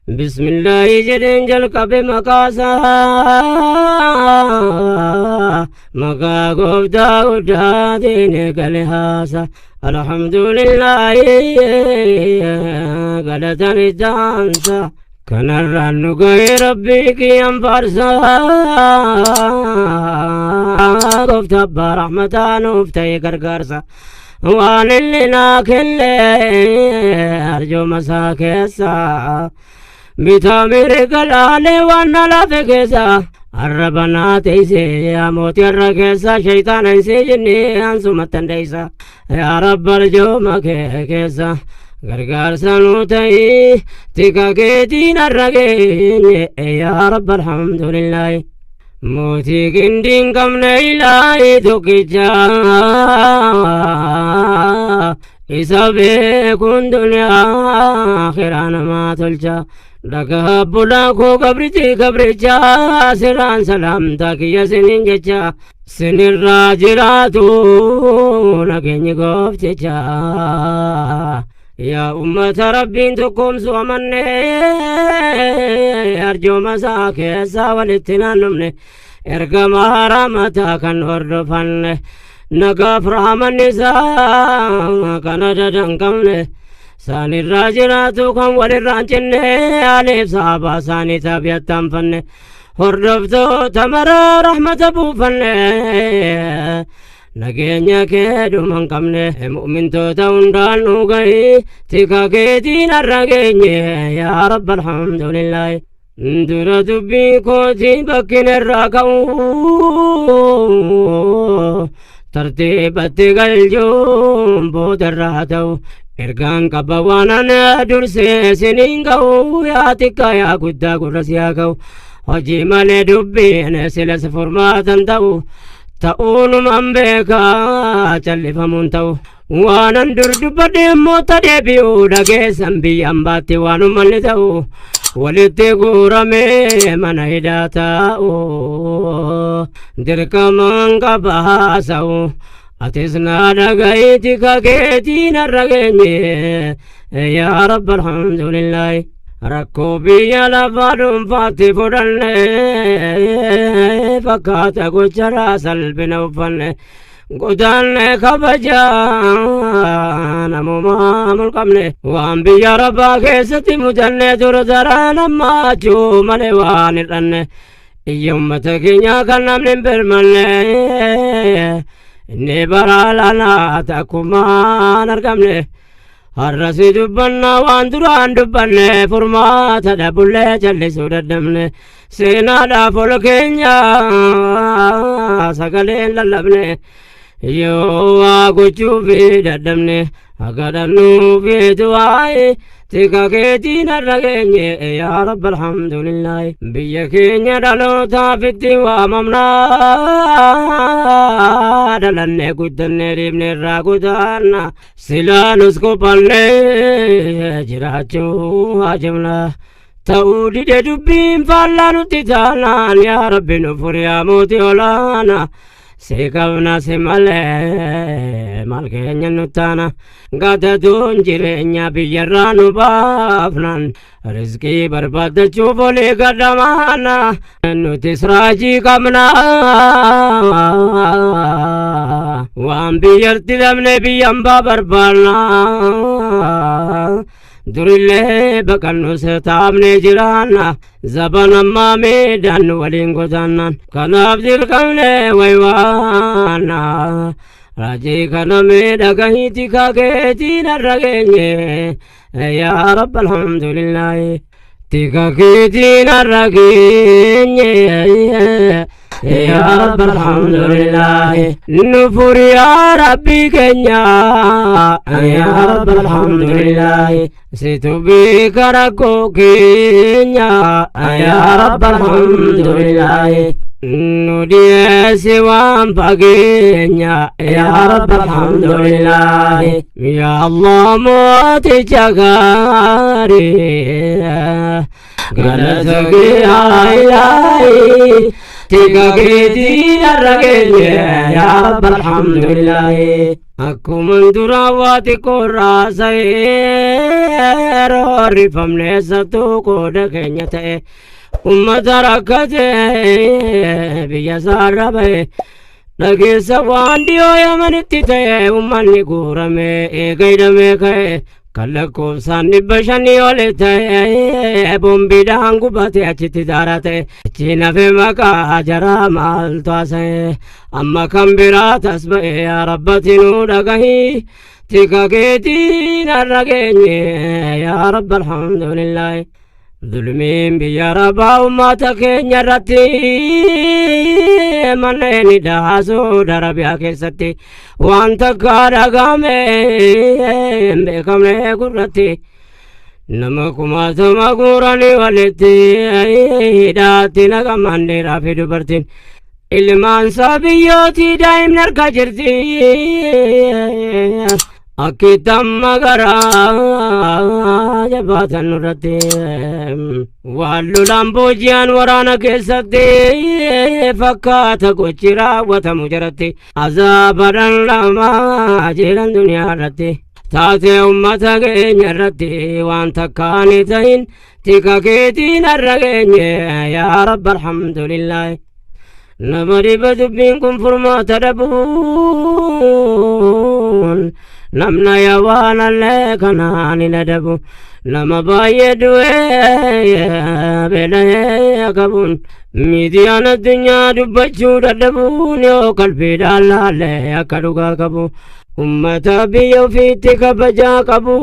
Bismillaahi jedheen jalqabe maqaasaa, maqaa gooftaa guddaatiin eegale haasa. Alhamdulillaahi galatan ittaansa, kanarraan nu ga'e rabbii kiyyan faarsa. Gooftaa abbaa rahmataa nuuf ta'e gargaarsa, waan inni naa kenne arjooma isaa keessa bitaa mirga laalee waan na lafe keessa arraba naa teeyse. Yaa mootii har'a keessa shayxaana hin seejinne ansumatti dandeessa. Yaa rabba, arjooma kee keessa gargaarsa nuu ta'ii, tika keetiin har'a geenye. Yaa rabba, alhamdulillaahi. Mootii qindiin qabne ilaahi tokkicha, isa beekuun duniyaa akhiraa namaa tolcha. Dhagaa bulaa koo gabrichi gabricha siraan salaamtaa kiyya sinin jecha, sinirraa jiraatu nageenyi goofticha. Yaa ummata rabbiin tokkoomsu amanne, arjooma isaa keessaa walitti naannofne, ergamaa rahmataa kan hordofanne, nagaaf rahmanni isaa kan adada hin qabne saanirraa jiraatu, kan walirraa hin cinne, aliif sahabaa isaanii tabi'attaanfanne, hordoftoota maraa rahmata buufanne, nageenya kee dhuma hin qabne mu'mintoota hundaan nu gahi, tika keetiin har'a geenye. Yaa rabba, alhamdulillaahi. Dura dubbii kootii bakkin irraa ka'u tartiibatti galchuun booda irraa ta'u, ergaan qaba waan ana dursee siniin ga'u. Yaa xiqqaa yaa guddaa gurra si haa ga'u, hojii malee dubbiin silas furmaatan ta'u ta'uunumaan beekaa callifamuun ta'u. Waanan dur dubbadhe immoo ta deebi'u dhageessan, biyyaan baatti waan uummanni ta'u walitti guuramee mana hidhaa taa'u dirqamaan qaba haasa'u. Atis naa dhaga'iiti kakeetiin har'a geenye. Yaa rabba, alhamdulillaahi. Rakkoo biyya lafaa dhuunfaatti fudhanne fakkaata, gocharaa salphina uffanne, godaanne kabajaa namumaa mulqabne. Waan biyya rabbaa keessatti mudanne dura daraan ammaachuu malee waan hir'anne, iyya ummata keenyaa kan namni hin birmanne inni bara lanaa takkumaan argamne. Har'asi dubbannaa waan duraan dubbanne, furmaata dhabullee callisuu dadhabne, seenaadhaaf ol keenya sagaleen lallabne, yoo waa gochuufi dadhabne akka dhabnuufi waa'ee tika keetiin har'a geenye. Yaa rabba, alhamdulillaahi. Biyya keenya dhalootaaf itti waamamna, dhalanne guddanne dhiibne irraa godaanna, silaa nus qophanne jiraachuu haajamna. Ta'uu dide dubbiin faallaa nutti taanaan, yaa rabbi nu furiyaa mootii olaana, si qabna si malee maal keenya nuttaana. Gadatuun jireenya biyyarraa nu baafnan, rizqii barbaaddachuuf olii gadhamaana, nutis raajii qabna. Waan biyyatti dhabne biyyan baa barbaanna, durillee baqannus taabne jiraanna, zaban ammaa miidhaan waliin godaannan, kanaaf dirqamne waywaanna. Raajii kana miidhagahiiti kakeetiin har'a geenye. Yaa rabba, alhamdulillaahi. Tika keetiin har'a geenye. Yaa rabba, alhamdulillaahi. Nu furi yaa rabbi keenya. Yaa rabba, alhamdulillaahi. Situ beeka rakkoo keenya. Yaa rabba, alhamdulillaahi. Nu dhiyeessi waan fageenya. Yaa rabba, alhamdulillaahi. Yaa Allah, mooticha gaarii, galata kee haa ilaahi, tika keetiin har'a geenye. Yaa rabba, alhamdulillaahi. Akkuman duraa waa xiqqoo raasa'ee roorrifamne eessattuu qooda keenya ta'e ummata rakkate biyya isaarra ba'e dhageessa waan dhiyoo Yamanitti ta'e ummanni guurame eega hidhamee ka'e kan lakkoofsaan 500 ol ta'e boombiidhaan gubate achitti daaraa ta'e achi nafe maqaa jaraa maaltu haasa'e amma kan biraa tas ba'e yaa rabbati nuu dhagahi tika keetiin har'a geenye yaa rabba alhamdulillaahi. Zulmiin biyya rabaa ummata keenya irratti manneen hidhaa Suudi Arabiyaa keessatti waan takka dhagahame hin beekamne gurratti nama kumaatama guuranii walitti hidhaatti naqaman dhiiraa fi dubartiin ilmaan isaa biyyootii daa'imni harka jirti. Akkitti amma garaa jabaatan nurratti waan lolaan booji'an waraana keessatti fakkaata gochi raawwatamu jaratti azaaba dhandhamaa jiran duniyaa irratti taatee ummata keenya irratti waan takkaan ta'in tika keetiin har'a geenye yaa rabba alhamdulillaahi. Nama dhiba dubbiin kun furmaata dhabuun namna yaa waan allee kanaan hin adabu nama baay'ee du'ee beela'ee qabuun miidiyaan addunyaa dubbachuu dadhabuun yoo qalbiidhaan laallee akka dhugaa qabu ummata biyya ofiitti kabajaa qabu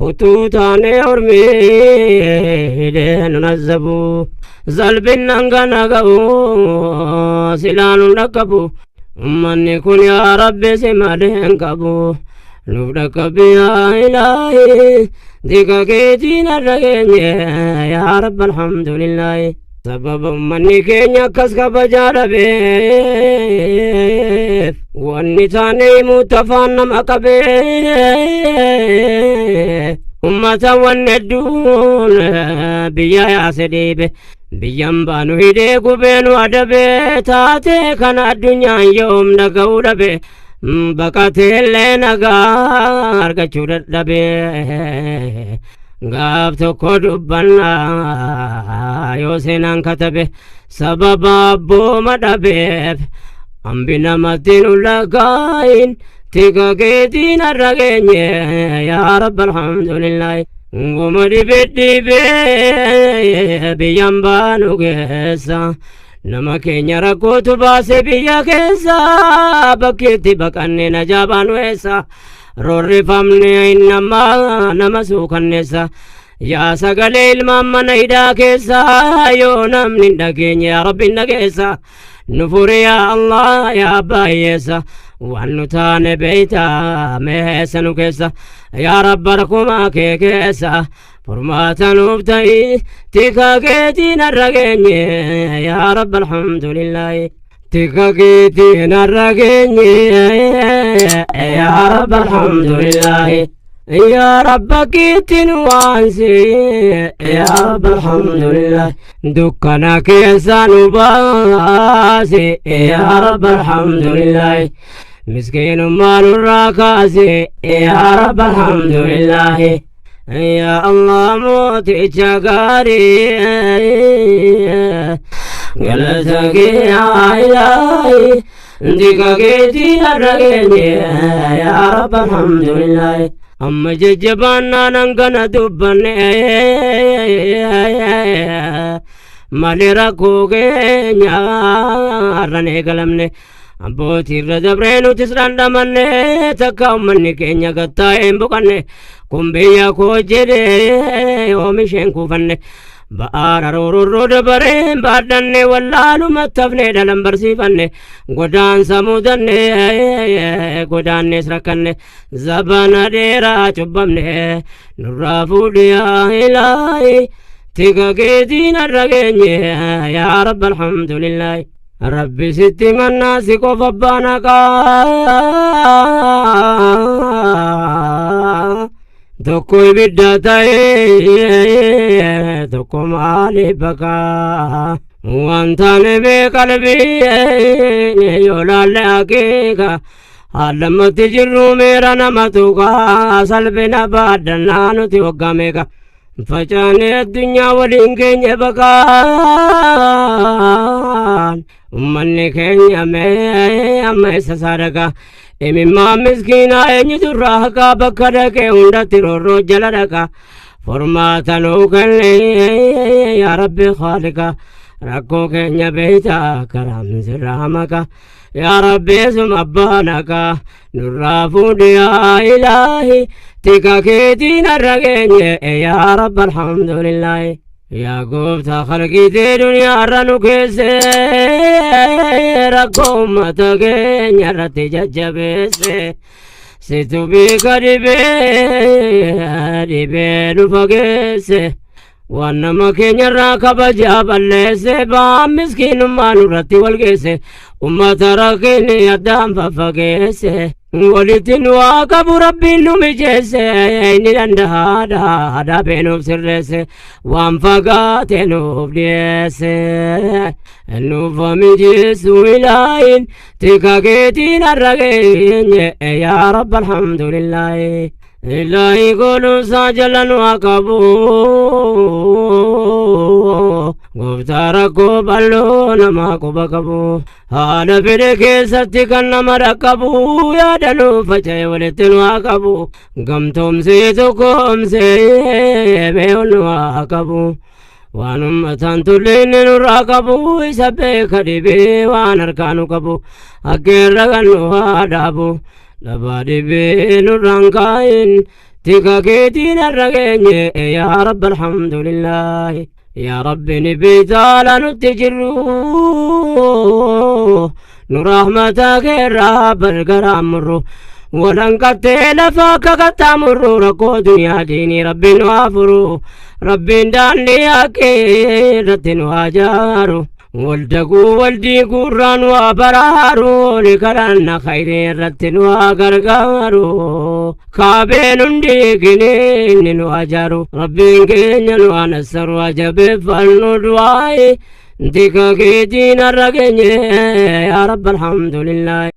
utuu taanee ormii hidhee nun azzabu salphinnan kana ga'u silaa nun dhaqqabu ummanni kun yaa rabbi si malee hin qabu nuuf dhaqqabi yaa ilaahi tika keetiin har'a geenye yaa rabba alhamdulillaahi. Sababa ummanni keenya akkas kabajaa dhabeef wanni taane himuutti afaan nama qabee ummata wanni hedduun biyya yaase dhiibe biyyan baanu hidhee gubeenu adabee taatee kana addunyaan yoom dhaga'uu dhabe baqateellee nagaa argachuu dadhabee gaaf tokko dubbannaa yoo seenaan katabe sababa abbooma dhabeef hambi namatti nu lakkaa'in tika keetiin har'a geenye yaa rabba alhamdulillaahi. Guma dhibe dhibee biyyan baanu keessa nama keenya rakkootu baase biyya keessa bakkeetti baqanne najaa baanu eessa roorrifamne nama nama suukanneessa yaa sagalee ilmaan mana hidhaa keessa yoo namni hin dhageenye yaa rabbi hin dhageessa nu furi yaa Allah yaa abbaa hiyyeessa waan nu taane beeyta meessa nu keessa yaa rabba rakkumaa kee keessa furmaata nuuf ta'i tika keetiin har'a geenye yaa rabba alhamdulillaahi. Tika keetiin har'a geenye yaa rabba alhamdulillaahi. Yaa rabba keetiin waansi yaa rabba alhamdulillah dukkana keessa nu baasi yaa rabba alhamdulillah miskiinummaa nurraa kaasi yaa rabba alhamdulillah. Yaa Allah mooticha gaarii galata kee yaa ilaahi tika keetiin har'a geenye yaa rabba alhamdulillah. Amma jajjabaannaan hangana dubbanne malee rakkoo keenya har'an eegalamne abbootiirra dabree nutis dhandhamanne takka ummanni keenya gattaa'ee hin boqanne kun biyya koo jedhee oomisheen kuufanne ba'aara roororroo dabareen baadhanne wallaalumatti hafne dhalan barsiifanne godaansa mudanne godaannes rakkanne zabana dheeraa cubbamne nurraa fuudhi yaa ilaahi tika keetiin har'a geenye yaa rabba alhamdulillaahi. Rabbi sitti mannaa si qofa abbaan haqaa tokko ibidda ta'ee tokko maaliif baqaa waan taane bee qalbii yoo laalle akeeka Haallammatti jirru meera nama tuqaa salphina baadhannaa nuti waggaa meeqa. Facaanee addunyaa waliin keenya baqaan ummanni keenya mee amma isa sadaqa. Imimmaan miskiinaa eenyutu irraa haqaa bakka dhaqee hundatti roorroo jala dhaqa. Furmaata nuu kenne yaa Rabbi Khaaliqa, rakkoo keenya beeyta karaan sirraa maqa. Yaa Rabbi suma abbaan haqa nurraa fuudhi yaa Ilaahi, tika keetiin har'a geenye yaa Rabbi alhamdulillaahi. Yaa gooftaa khalqiitee duniyaa irra nu keesse, rakkoo uummata keenya irratti jajjabeesse. Situ beeka dhibee dhibee nu fageesse. Waan nama keenyarraa kabajaa balleesse, ba'aan miskiinummaa nurratti wal geesse, ummata rakkinni addaan faffageesse. Walitti nu haa qabu Rabbiin nu mijeesse, inni danda'aadha adabee nuuf sirreesse, waan fagaate nuuf dhiyeesse. Nuuf haa mijeessu Ilaahin, tika keetiin har'a geenye yaa Rabbi alhamdulillaahi. Ilaahi godhuusaa jala nu haa qabu. Gooftaa rakkoo bal'oo namaa quba qabu. Haala fedhe keessatti kan nama dhaqqabu, yaada nuuf faca'e walitti nu haa qabu. Gamtoomsee tokkoomsee mee ol nu haa qabu. Waan ummataan tolle inni nurraa qabu, isa beeka dhibee waan harkaa nu qabu. Akkeerra kan nu haa dhaabu. Dhabaa dhibee nurraan kaayin, tika keetiin har'a geenye yaa Rabbi alhamdulillaahi. Yaa Rabbi ni beektaa nutti jirru, nu rahmata keerraa balgaraan murru. Walanqattee lafa akka qaxxaamurru, rakkoo duniyaa diinii Rabbiin nu haa furu. Rabbiin daandii haqqee irratti nu haa jaaru. Waldaguu waldii guurraa nu haa baraaru, ni kadhanna khayrii irratti nu haa gargaaru. Kaabeen hundi giniinni nu haa jaaru. Rabbiin keenya nu haa nassaru, haa jabeeffannu du'aayi. Tika keetiin har'a geenye yaa Rabbi alhamdulillaahi.